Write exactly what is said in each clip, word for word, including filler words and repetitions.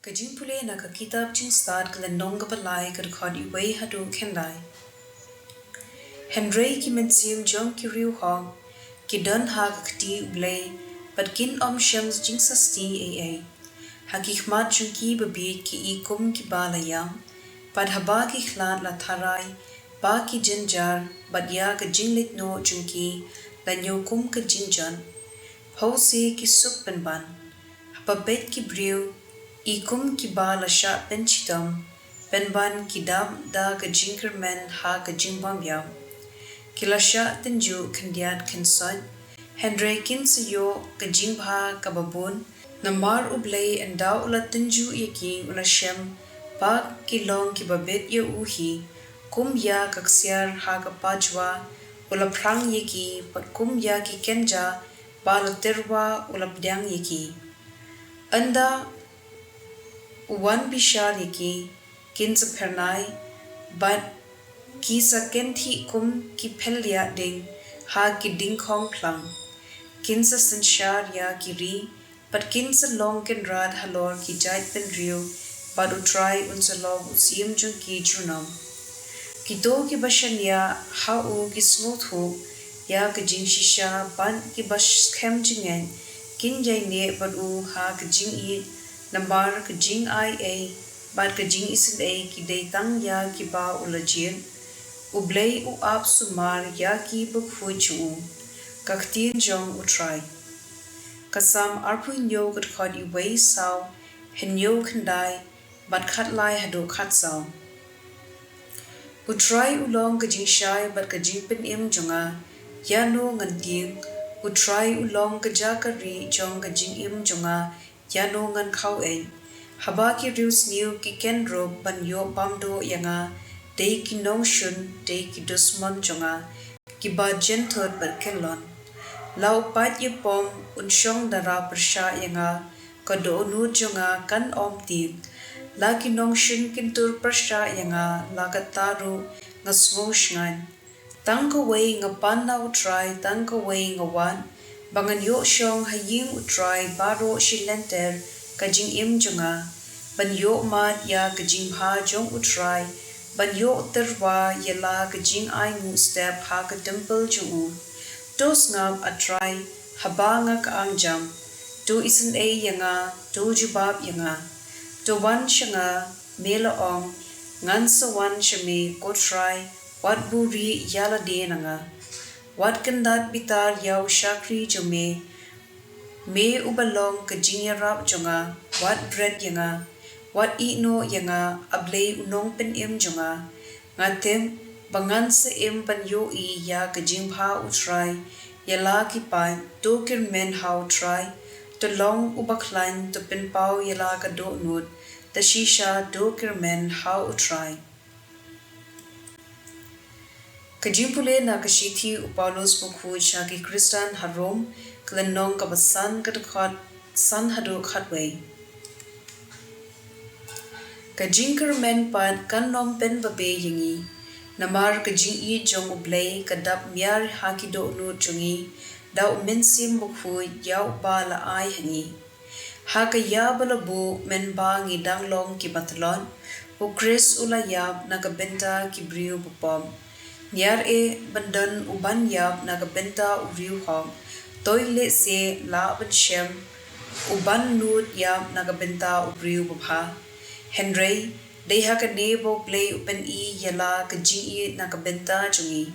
Ka jingpule na ka kitab Jingstad ka lynnong kaba lai, ka dkhot uwei haduh khyndai. Hynrei ki mynsiem jong ki riewhok ki don ha ka kti U Blei, bad kin ym shem jingsasti ei ei. Ha ki khmat jong ki babieit ki i kum kiba la ïam, bad haba ki khlad la tharai ba ki jynjar, bad ïa ka jingleit noh jong ki la ñiew kum ka jingjot. Phewse ki suk pynban. Haba peit ki briew, i kum kiba la shah pynshitom, pynban ki dap da ka jingkyrmen ha ka jingbym ïap. Ki la shah tynjuh khyndiat khynsoit, hynrei kin sa ïoh ka jingbha kaba bun. Namar U Blei ynda u la tynjuh ïa ki u la shem ba ki long kiba bit ïa u hi. Kum ïa ka ksiar ha ka pajwa u la phrang ïa ki, bad kum ïa ki kynja ba la tyrwa u la pdiang ïa ki. Ynda u wan bishar ïa ki, kin sa phyrnai, bad ki sa kynthih kum ki phylliew ding ha ki diengphna khlang. Kin sa synshar ïa ki ri, bad kin sa long kynrad halor ki jaitbynriew, bad U Trai un sa long u syiem jong ki junom. Kito kiba shaniah ha u ki sngewthuh ïa ka jingshisha, bad kiba skhem jingngeit kin ïaineh bad u ha ka jingïeit, namar ka jingai ei bad ka jingisynei ki dei tang ïa kiba u la jied. U Blei u ap sumar ïa ki bakhuid jong u. Ka ktien jong U Trai. Ka Salm arphew hynñiew, ka dkhot uwei saw, hynñiew khyndai, bad khatlai haduh khatsaw. U Trai u long ka jingshai bad ka jingpynim jong nga, ïano ngan tieng? U Trai u long ka jaka rieh jong ka jingim jong nga, ïano ngan khaw-ei? Haba ki riewsniew ki kynrup ban ïoh bam doh ïa nga, dei ki nongshun, dei ki dusmon jong nga, kiba jynthut bad kyllon. La u paid ïapom un shong dara pyrshah ïa nga, ka dohnud jong nga kan ym tieng. La ki nongshun kin tur pyrshah ïa nga, la katta ruh nga sngew shngaiñ. Tang kawei nga pan na U Trai, tang kawei nga wad, ba ngan ïoh shong ha ïing U Trai baroh shi lynter ka jingim jong nga, ban ïoh mad ïa ka jingbha jong U Trai, ban ïoh tyrwa ïa la ka jingainguh step ha ka templ jong u. To sngap, A Trai, haba nga kyang jam. To isynei ïa nga, to jubab ïa nga. To wan sha nga, me la ong, ngan sa wan sha me, ko Trai, wat buhrieh ïa lade na nga. Wat kyndat bitar ïa u shakri jong me, me uba long ka jingïarap jong nga, wat bret ïa nga, wat ïehnoh ïa nga, A Blei u nongpynim jong nga. Nga tip ba ngan sa im ban ïohi ïa ka jingbha U Trai, ïa la ki paid, to kyrmen ha U Trai, to long uba khlaiñ, to pynpaw ïa la ka dohnud, to shisha to kyrmen ha U Trai. Ka jingpule na ka shithi u Paulus bakhuid sha ki Khristan ha Rom, ka lynnong kaba san, ka dkhot san haduh khatwei. Ka jingkyrmen pat kan ym pynbabe ïa ngi, namar ka jingïeit jong U Blei ka dap miar ha ki dohnud jong ngi, da U Mynsiem Bakhuid ïa uba la ai ha ngi. Ha ka ïa ba la buh mynba ngi dang long kiba tlot, U Khrist u la ïap na ka bynta ki briew bapop. Niar eh ban don uban ïap na ka bynta u riewhok, to lehse lah ban shem uban nud ïap na ka bynta u briew babha. Hynrei dei ha kane ba U Blei u pyni ïa la ka jingïeit na ka bynta jong ngi,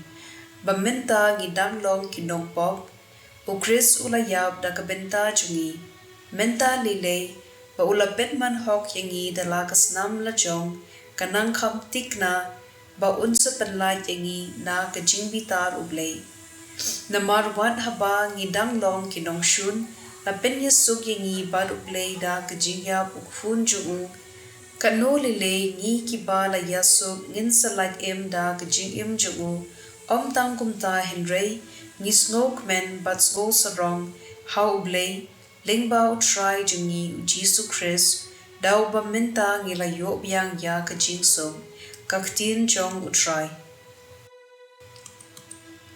ba mynta ngi dang long ki nongpop, U Khrist u la ïap da ka bynta jong ngi. Mynta lei lei ba u la pynman hok ïa ngi da la ka snam la jong, ka nang kham thikna ba un sa pynlait ïa ngi na ka jingbitar U Blei. Namar wat haba ngi dang long ki nongshun, la pynïasuk ïa ngi bad U Blei da ka jingïap U Khun jong u. Katno lei lei ngi kiba la ïasuk ngin sa lait im da ka jingim jong u. Ym tang kumta hynrei, ngi sngewkmen bad sngewsarong ha U Blei, lyngba U Trai jong ngi U Jisu Khrist, da uba mynta ngi la ïoh biang ïa ka jingsuk. Ka ktien jong U Trai.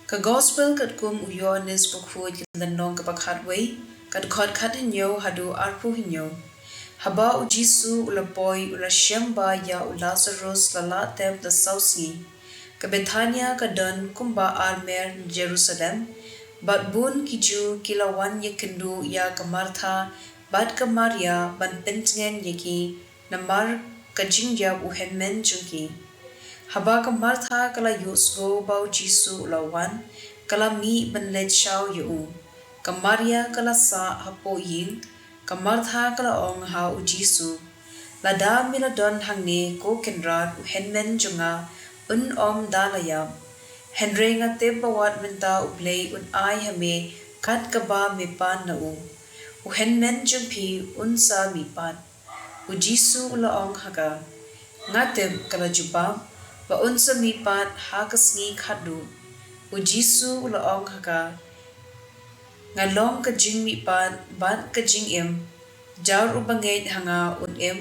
Ka Gospel katkum u Ïoannis bakhuid, ka lynnong kaba khatwei, ka dkhot khathynñiew haduh arphew hynñiew. Haba u Jisu u la poi, u la shem ba ïa u Lasarus la lah tep da saw sngi. Ka Bethania ka don kumba ar mer na Jerusalem, bad bun ki Jiw ki la wan ïakynduh ïa ka Martha bad ka Maria ban pyntngen ïa ki namar ka jingïap u hynmen jong ki. Haba ka Martha ka la ïohsngew ba u Jisu u la wan, ka la mih ban leit shaw ïa u. Ka Maria ka la sah hapoh ïing. Ka Martha ka la ong ha u Jisu, "Lada me la don hangne, ko Kynrad, u hynmen jong nga un ym da la ïap. Hynrei nga tip ba wat mynta U Blei un ai ha me kat kaba me pan na u. U hynmen jong phi un sa mihpat." U Jisu u la ong ha ka, "Nga tip," ka la jubab, "ba un sa mihpat ha ka sngi khatduh." U Jisu u la ong ha ka, "Nga long ka jingmihpat bad ka jingim. Jar uba ngeit ha nga un im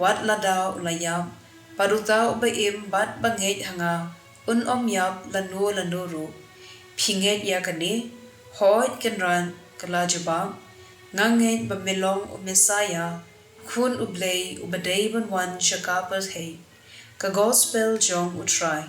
wat lada u la ïap, bad uta uba im bad ba ngeit ha nga un ym ïap lano lano ruh. Phi ngeit ïa kane?" "Hooid Kynrad," ka la jubab, "nga ngeit ba me long u Messaïah, Khun U Blei, uba dei ban wan sha ka pyrthei." Ka Gospel jong U Trai.